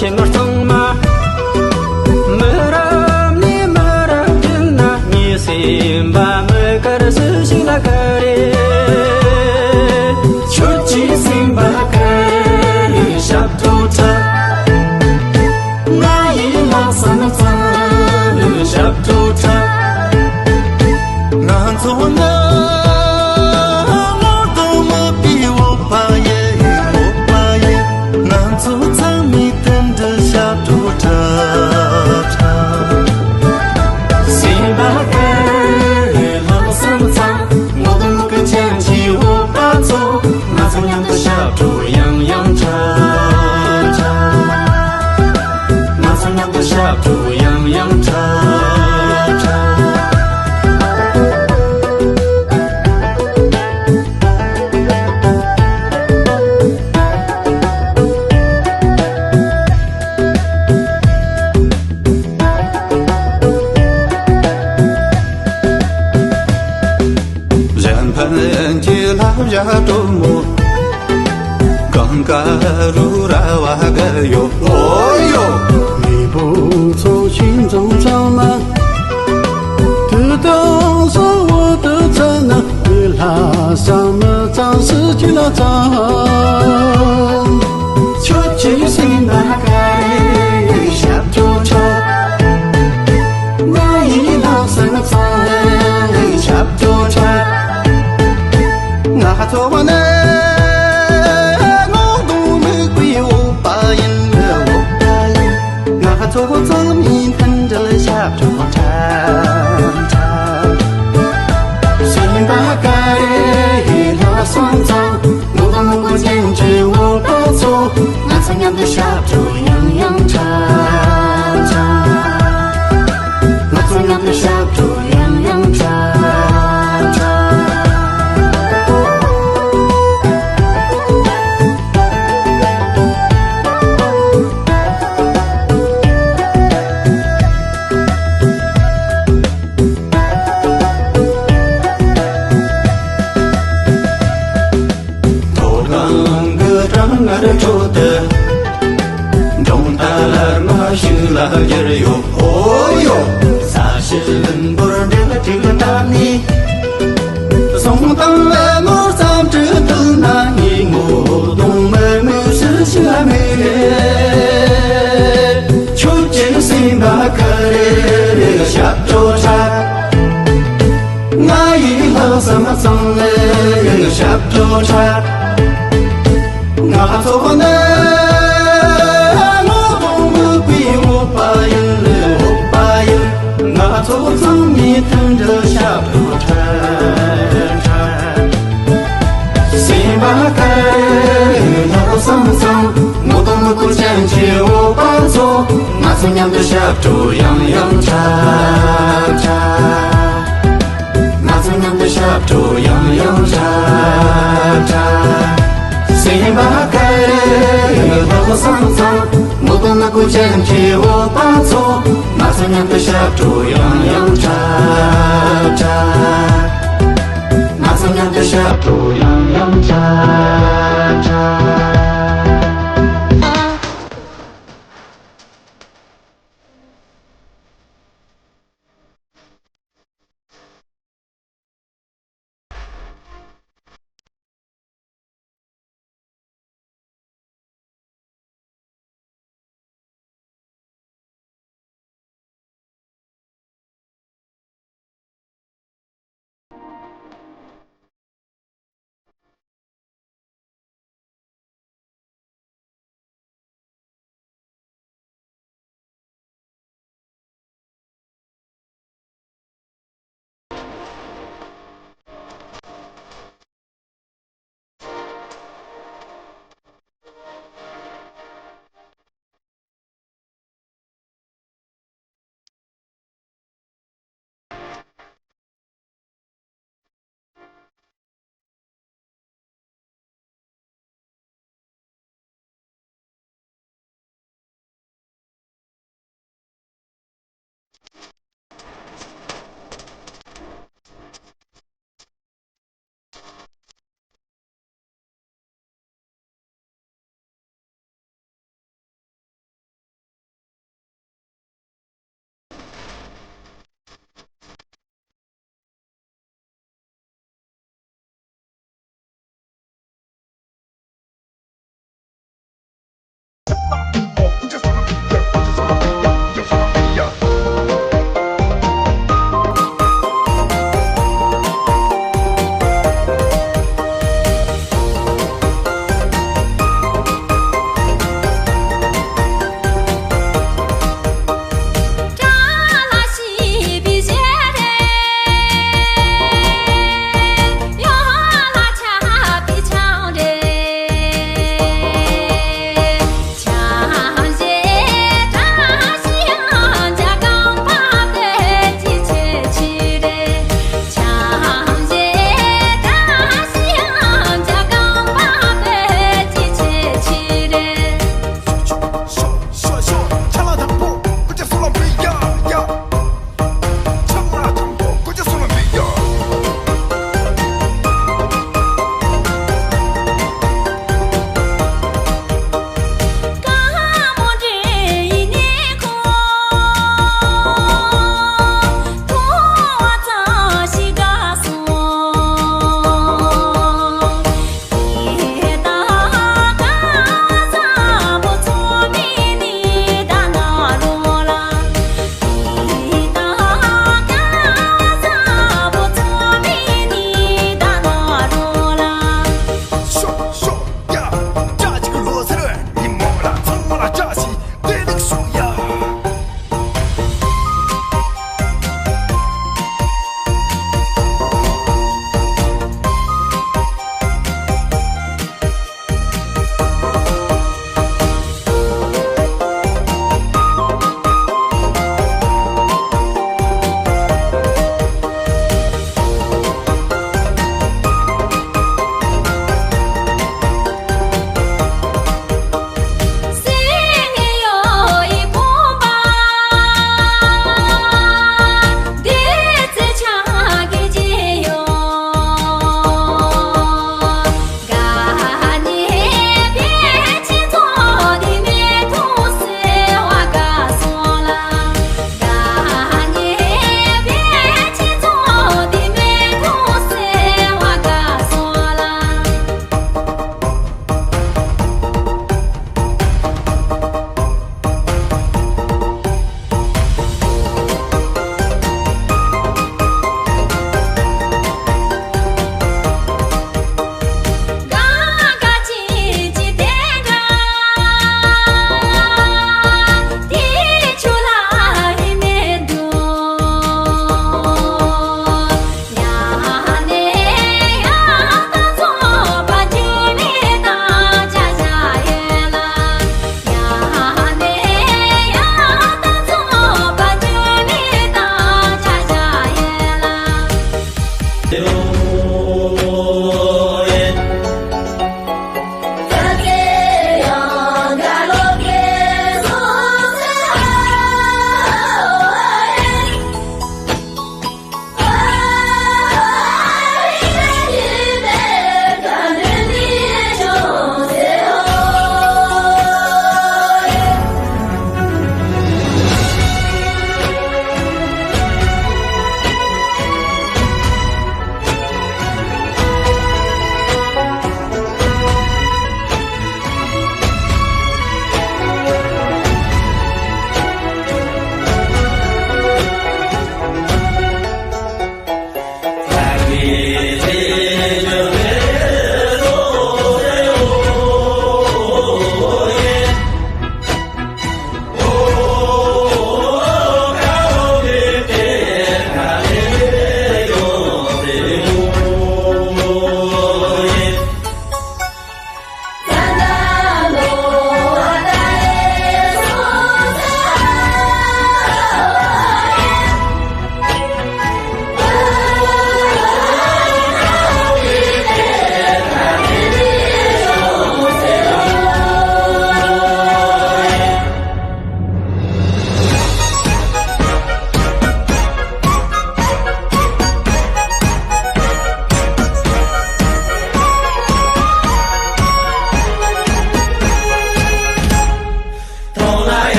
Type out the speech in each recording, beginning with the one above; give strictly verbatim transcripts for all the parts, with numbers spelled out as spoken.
ཁྱེད་ངར་ཚང་མ། མི་རབས་ནས་མི་རབས་བརྒྱུད་ན་ངའི་སེམས་པ་མི་དཀར་སུ་ཞིག་ལ་དཀར་རེད། ཁྱོད་ཀྱི་སེམས་པ་དཀར་ཞབས་བྲོ་འཁྲབ། ང་ཡི་ལྷག་བསམ་གཙང་ཞབས་བྲོ་འཁྲབ། ང་ཚོ་ནི་ངོ་གདོང་མོད་པའི་བོད་པ་ཡིན། བོད་པ་ཡིན། ང་ཚོ་ཚང་མས་མཐུན་སྒྲིལ་ཞབས་བྲོ་འཁྲབ། སེམས་པ་དཀར་ལྷག་བསམ་གཙང་། ངོ་གདོང་མོད་པའི་བོད་པ་ཚོ། ང་ཚོ་མཉམ་དུ་ཞབས་བྲོ་ཡང་ཡང་འཁྲབ། ང་ཚོ་མཉམ་དུ་ཞབས་བྲོ་ཡང་ཡང་འཁྲབ། གཞན་ཕན་གྱི་བསླབ་བྱ་སྤྲོ་མོ། གང་དགའ་རུ་ར་བ་དགའ་ཡོད། ཨོ་ཡོ། མི་བུ་ཚོ་ཤིང་ཚང་ཚང་མ། དུས་དང་ས་འོག་ཏུ་ཚ་ན་མི་ལྷ་ས་མི་གཙང་སུ་ཅི་ལ་གཙང་། ཁྱོད་ཀྱི་སེམས་ན་དཀར་ཞབས་བྲོ་འཁྲབ། ང་ཡི་ལྷག་བསམ་གཙང་ཞབས་བྲོ་འཁྲབ། ང་ཚོ་ནི་ངོ་གདོང་མོད་པའི་བོད་པ་ཡིན། བོད་པ་ཡིན། ང་ཚོ་ཚང་མས་མཐུན་སྒྲིལ་ཞབས་བྲོ་འཁྲབ། སེམས་པ་དཀར་ལྷག་བསམ་གཙང་། ངོ་གདོང་མོད་པའི་བོད་པ་ཚོ། ང་ཚོ་མཉམ་དུ་ཞབས་བྲོ་ཡང་ཡང་འཁྲབ། ང་ཚོ་མཉམ་དུ་ཞབས་བྲོ་ཡང་ཡང་འཁྲབ། མཐོ་སྒང་གི་གྲང་ངར་ཁྲོད་དུ། འབྲོང་རྟ་ལར་མ་ཞིག་ལ་གྱུར་ཡོད། ཨོ་ཡོ། ས་གཞི་ལྷུན་པོར་འབྲེལ་འགྲིག་བཏབ་ནས། གསུང་དང་ནོར་བརྩམས་གྲོས་བསྡུར་ན། ངའི་ངོ་གདོང་མོད་མོད་སུ་ཞིག་ལ་མེད་རེད། ཁྱོད་ཀྱི་སེམས་པ་དཀར་ཞབས་བྲོ་འཁྲབ། ང་ཡི་ལྷག་བསམ་གཙང་ཞབས་བྲོ་འཁྲབ། ང་ཚོ་ནི་ངོ་གདོང་མོད་པའི་བོད་པ་ཡིན། བོད་པ་ཡིན། ང་ཚོ་ཚང་མས་མཐུན་སྒྲིལ་ཞབས་བྲོ་འཁྲབ། སེམས་པ་དཀར་ལྷག་བསམ་གཙང་། ངོ་གདོང་མོད་པའི་བོད་པ་ཚོ། ང་ཚོ་མཉམ་དུ་ཞབས་བྲོ་ཡང་ཡང་འཁྲབ། ང་ཚོ་མཉམ་དུ་ཞབས་བྲོ་ཡང་ཡང་འཁྲབ། སེམས་པ་དཀར་ལྷག་བསམ་གཙང་། ངོ་གདོང་མོད་པའི་བོད་པ་ཚོ། ང་ཚོ་མཉམ་དུ་ཞབས་བྲོ་ཡང་ཡང་འཁྲབ། ང་ཚོ་མཉམ་དུ་ཞབས་བྲོ་ཡང་ཡང་འཁྲབ།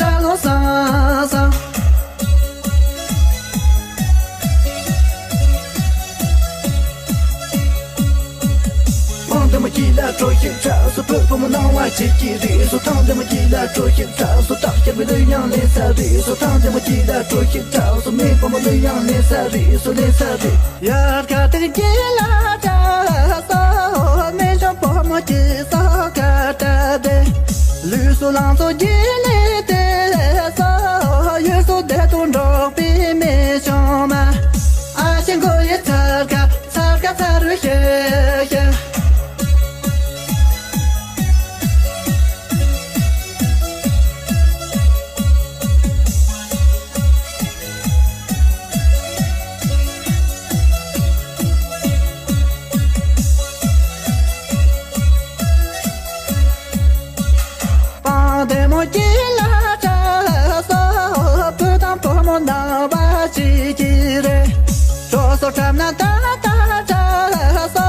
གྲྭ་ལོ་སང་སང་། ཕང་དེ་མོ་སྐྱིད་ལ་སྤྲོ་ཞིག་གྲགས་སོ། བོད་ཕོ་མོ་སྣང་བ་བྱེད་ཀྱི་རེད་སོ། ཐང་དེ་མོ་སྐྱིད་ལ་སྤྲོ་ཞིག་གྲགས་སོ། སྟག་ཤར་བའི་གླུ་དབྱངས་ལེན་ས་རེད་སོ། ཐང་དེ་མོ་སྐྱིད་ལ་སྤྲོ་ཞིག་གྲགས་སོ། མེ་ཕོ་མོ་གླུ་དབྱངས་ལེན་ས་རེད་སོ། ལེན་ས་རེད། དབྱར་ཁ་དེ་དགེ་ལ་གྲགས་སོ། མེ་ཤོང་ཕོ་མོ་སྐྱིད་སོ་ཁ་བྲལ་ཏེ། ལུས་སུ་ལང་ཚོ་དགེ་ལེ་དེ་སོ། ཡུལ་སུ་བདེ་སྟོང་འགྲོགས་པའི་མེ་ཤོང་མ། ཨ་ཤེ་མགོ་ཡི་ཚར་ཁ་ཚར་ཁ་ཚར་རུ་ཤེ་ཤེ། པང་དེ་མོ་སྐྱིད་ལ་གྲགས་སོ། བུ་དང་བུ་མོ་རྣམ་པ་གཅིག་གི་རེད། གྲོགས་སོ་འཁྲབ་ན་ཏག་ཏག་གྲགས་སོ།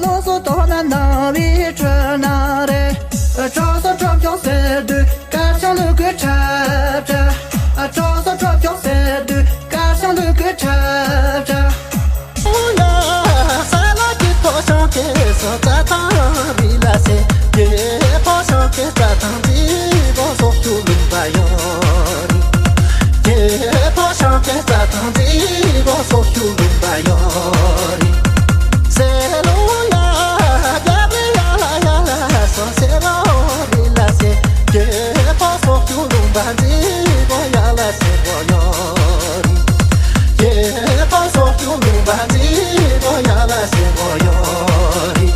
ལོ་སོ་དོ་ན་ནང་བའི་ཁྲོད་ན་རེད། གྲོགས་སོ་གྲོགས་ཁྱོང་ཟེར་དུས། དཀར་ཆང་ལུ་གུ་ཁྲབ་ཁྲབ། ཨ་གྲོགས་སོ་གྲོགས་ཁྱོང་ཟེར་དུས། དཀར་ཆང་ལུ་གུ་ཁྲབ་ཁྲབ། ཨོ་ཡ། ས་ལ་གི་ཕོ་ཤང་ཀེ་སོ་རྩྭ་ཐང་རི་ལ་སེ། ཀེ་ཕོ་ཤང་ཀེ་རྩྭ་ཐང་རི་བོ་སོག་ཆུ་ལུང་པ་ཡོད་རི། ཀེ་ཕོ་ཤང་ཀེ་རྩྭ་ཐང་རི་བོ་སོག་ཆུ་ལུང་པ་ཡོད་རི། སེ་ལོ་ཡ། རྒྱབ་རི་ཡ་ལ་ཡ་ལ་སོ་སེ་ལོ་རི་ལ་སེ། ཀེ་ཕོ་སོག་ཆུ་ལུང་པ་འདི་བོ་ཡ་ལ་སེ་བོ་ཡོད་རི། ཀེ་ཕོ་སོག་ཆུ་ལུང་པ་འདི་བོ་ཡ་ལ་སེ་བོ་ཡོད་རི།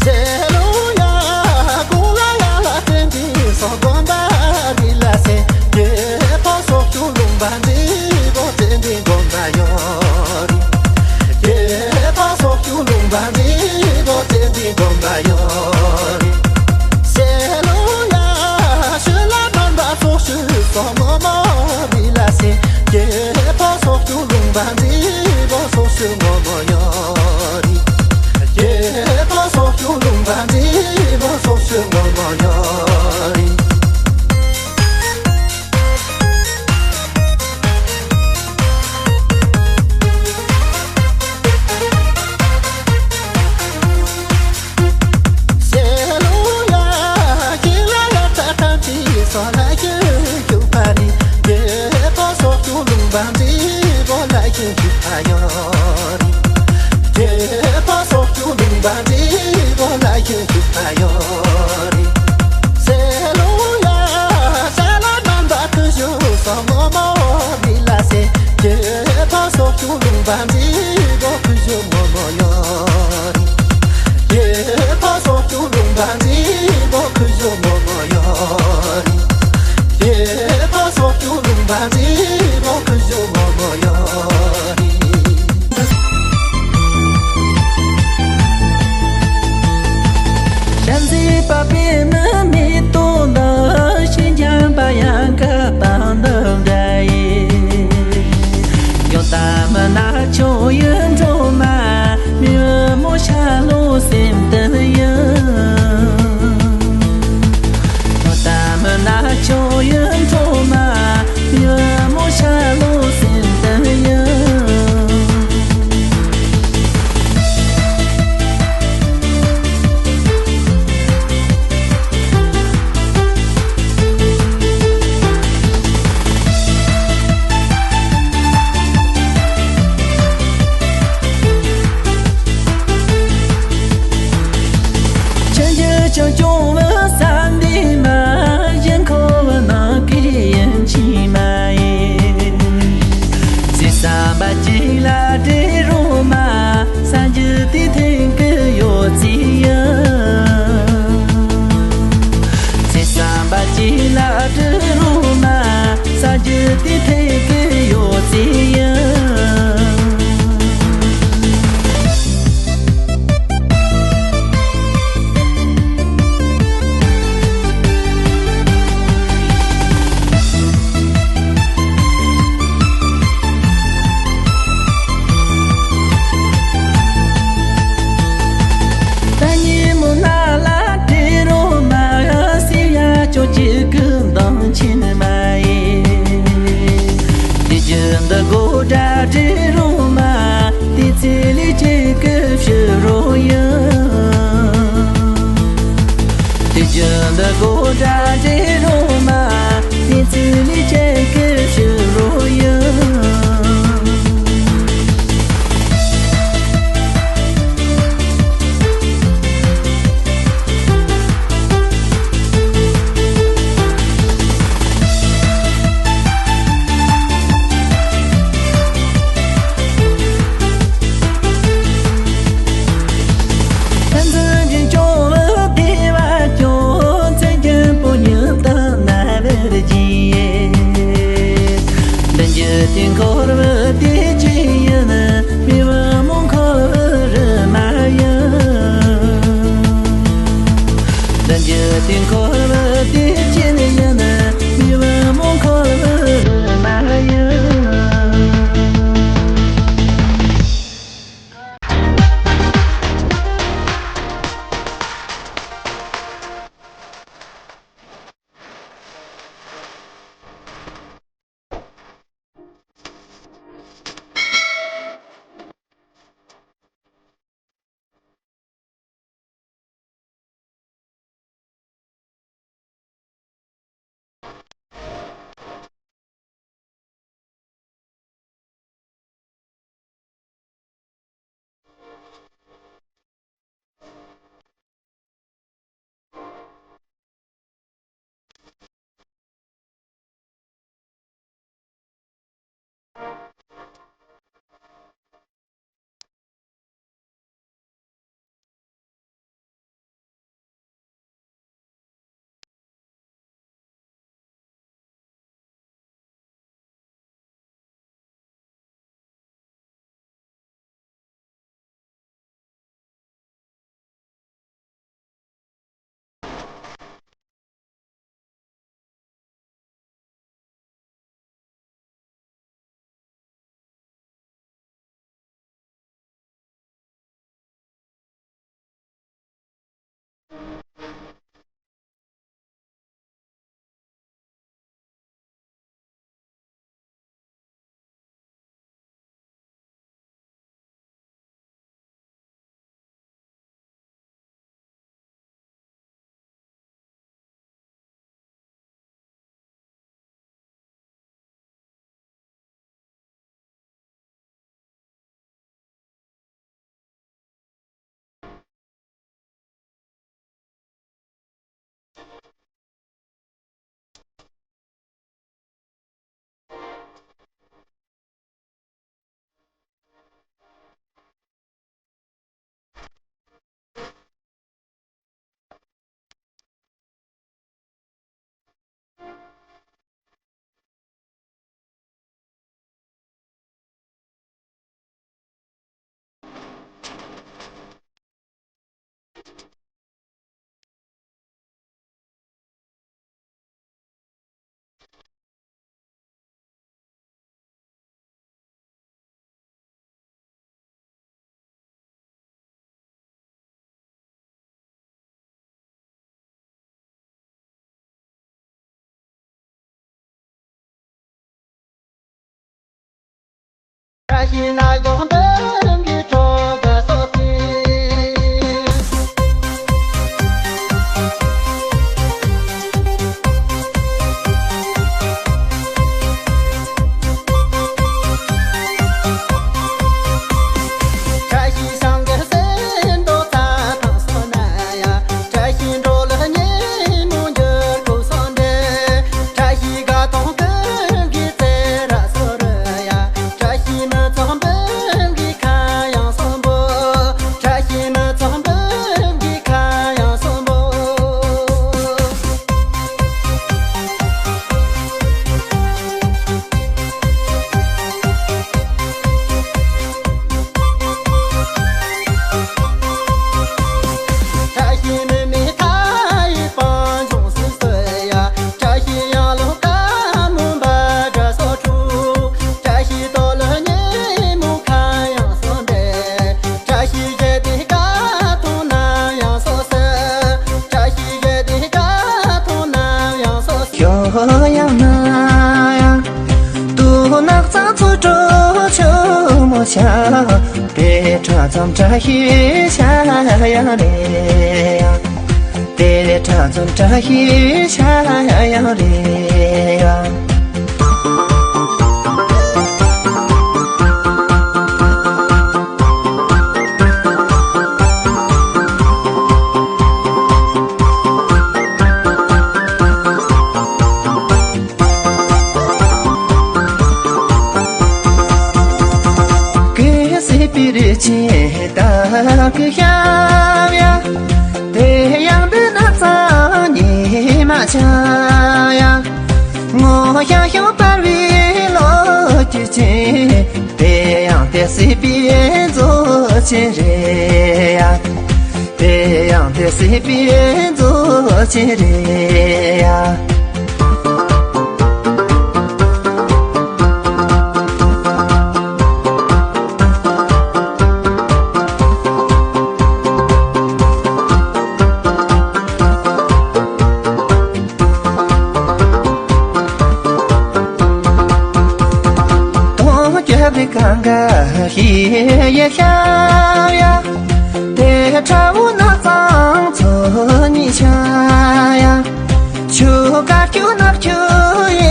སེ་ལོ་ཡ། གུང་ལ་ཡ་ལ་བཙན་པོའི་སོག་དགོན་པ་རི་ལ་སེ། ཀེ་ཕོ་སོག་ཆུ་ལུང་པ་འདི་བོ་བཙན་པོའི་དགོན་པ་ཡོད་རི། ཀེ་ཕོ་སོག་ཆུ་ལུང་པ་འདི་བོ་བཙན་པོའི་དགོན་པ་ཡོད་རི། སེ་ལོ་ཡ། ཤུལ་ལ་དམ་པ་སོག་ཤུལ་སོག་མོ་མོ་རི་ལ་སེ། ཀེ་ཕོ་སོག་ཆུ་ལུང་པ་འདི་བོ་སོག་ཤུལ་མོ་མོ་ཡོད་རི། ཀེ་ཕོ་སོག་ཆུ་ལུང་པ་འདི་བོ་སོག་ཤུལ་མོ་མོ་ཡོད་རི། སེ་ལོ་ཡ། ཁྱི་ལ་ཡ་ད་ཐམ་ཅི་སོ་ལ་ཁྱི་ཁྱུ་ཕ་རི། ཀེ་ཕོ་སོག་ཆུ་ལུང་པ་འདི་བོ་ལ་ཁྱི་ཁྱུ་ཕ་ཡོད་རི། ཀེ་ཕོ་སོག་ཆུ་ལུང་པ་འདི་བོ་ལ་ཁྱི་ཁྱུ་ཕ་ཡོད་རི། སེ་ལོ་ཡ། ཤ་ལ་དམ་པ་ཁུ་ཞུ་སོག་མོ་མོ་རི་ལ་སེ། ཀེ་ཕོ་སོག་ཆུ་ལུང་པ་འདི་བོ་ཁུ་ཞུ་མོ་མོ་ཡོད་རི། ཀེ་ཕོ་སོག་ཆུ་ལུང་པ་འདི་བོ་ཁུ་ཞུ་མོ་མོ་ཡོད་རི། ཀེ་ཕོ་སོག་ཆུ་ལུང་པ་འདི་བོ་ཁུ་ཞུ་མོ་མོ་ཡོད་རི། བྱམས་བརྩེའི་པ་ཕའི་མི་མེད་དོ་ནི་ཤིན་ཅང་པ་ཡང་ཀ་པ་འདི་འདྲ་ཡིན། ཡོད་ད་མི་ན་ཆུང་ རྒྱུ་འདི་གོ་དྲ་དྲི་རུ་མ། དེ་ཚེ་ལས་ཁྱེད་ཀྱི་ཕྱི་རོ་ཡིན། དེ་རྒྱུ་འདི་གོ་དྲ་དྲི་རུ་མ། དེ་ཚེ་ལས་ཁྱེད་ཀྱི་ཕྱི་རོ་ཡིན། འདི་འགྱུར་དུས་འཁོར་བའི་དུས་ཅི་ཡིན། མི་བུ་མོ་འཁོར་བའི་རི་མ་ཡིན། འདི་འགྱུར་དུས་འཁོར་བའི་དུས་ཅི་ཡིན། མི་བུ་མོ་འཁོར་བའི་རི་མ་ཡིན། ཚང་ཚོ་སྤྲོ་ཆུ་མོ་ཆ། དེ་ཁྲ་ཙམ་བཀྲ་ཤིས་ཆ་ཡང་རེད་ཡ། དེ་ཁྲ་ཙམ་བཀྲ་ཤིས་ཆ་ཡང་རེད་ཡ། གི་སི་པི་རི་ཆེ་ད་གི་ཤ་ཡ། དེ་ཡང་འདི་ན་ཚ་ཉི་མ་ཆ་ཡ། ངོ་ཤ་ཤོ་པར་བི་ལོ་ཀྱི་ཆེ། དེ་ཡང་དེ་སི་པི་རྫོ་ཆེ་རེད་ཡ། དེ་ཡང་དེ་སི་པི་རྫོ་ཆེ་རེད་ཡ། དོང་རྒྱབ་རི་གང་ག་ཧི་ཡེ་ཤ་ཡ། དེ་ཁྲ་བོ་ནག་ཚང་ཚོ་ཉི་ཤ་ཡ། ཆུ་ཀ་ཁྱུ་ནག་ཁྱུ་ཡེ་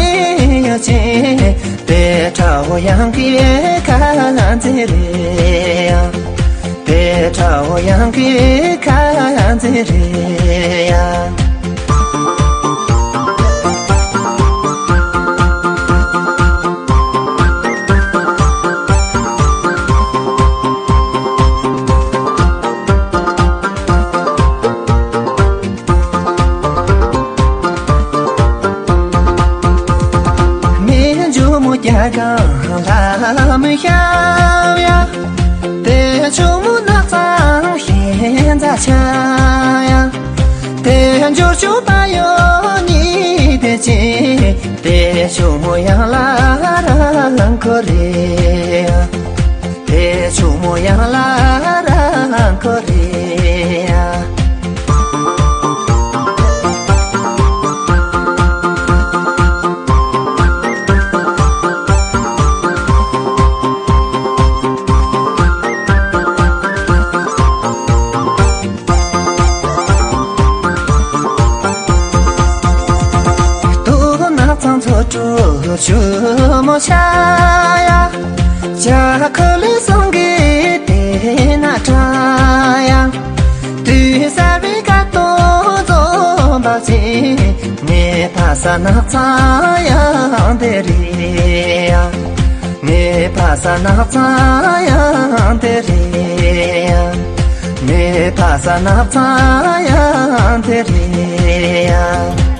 ཡ་ཆེ། དེ་ཁྲ་བོ་ཡང་གི་ཁ་ཚེ་རེད་ཡ། དེ་ཁྲ་བོ་ཡང་གི་ཁ་ཚེ་རེད་ཡ། མེ་འཇོ་མོ་རྒྱ་གང་ལ་མི་ཤ་ཡ། དེ་ཆུ་མོ་ནག་ཚང་ཤེས་མཛའ་ཆ་ཡ། དེ་འཇོ་ཆུ་པ་ཡོ་ནི་དེ་ཅི། དེ་ཆུ་མོ་ཡང་ལ་རང་ཁོ་རེ་ཡ། དེ་ཆུ་མོ་ཡང་ལ་རང་ཁོ་རེ་ཡ། སྟོད་ནག་ཚང་ཚོ་དྲུག་ཆུ་མོ་ཆ་ཡ། ཇ་ཁུ་ལི་སང་གི་དེ་ན་ཁྲ་ཡ། དུས་གསར་བའི་ཀ་ཏོ་རྫོང་འབབ་ཆེ། ངའི་ཕ་ས་ནག་ཚང་ཡང་དེ་རེད་ཡ། ངའི་ཕ་ས་ནག་ཚང་ཡང་དེ་རེད་ཡ། ངའི་ཕ་ས་ནག་ཚང་ཡང་དེ་རེད་ཡ།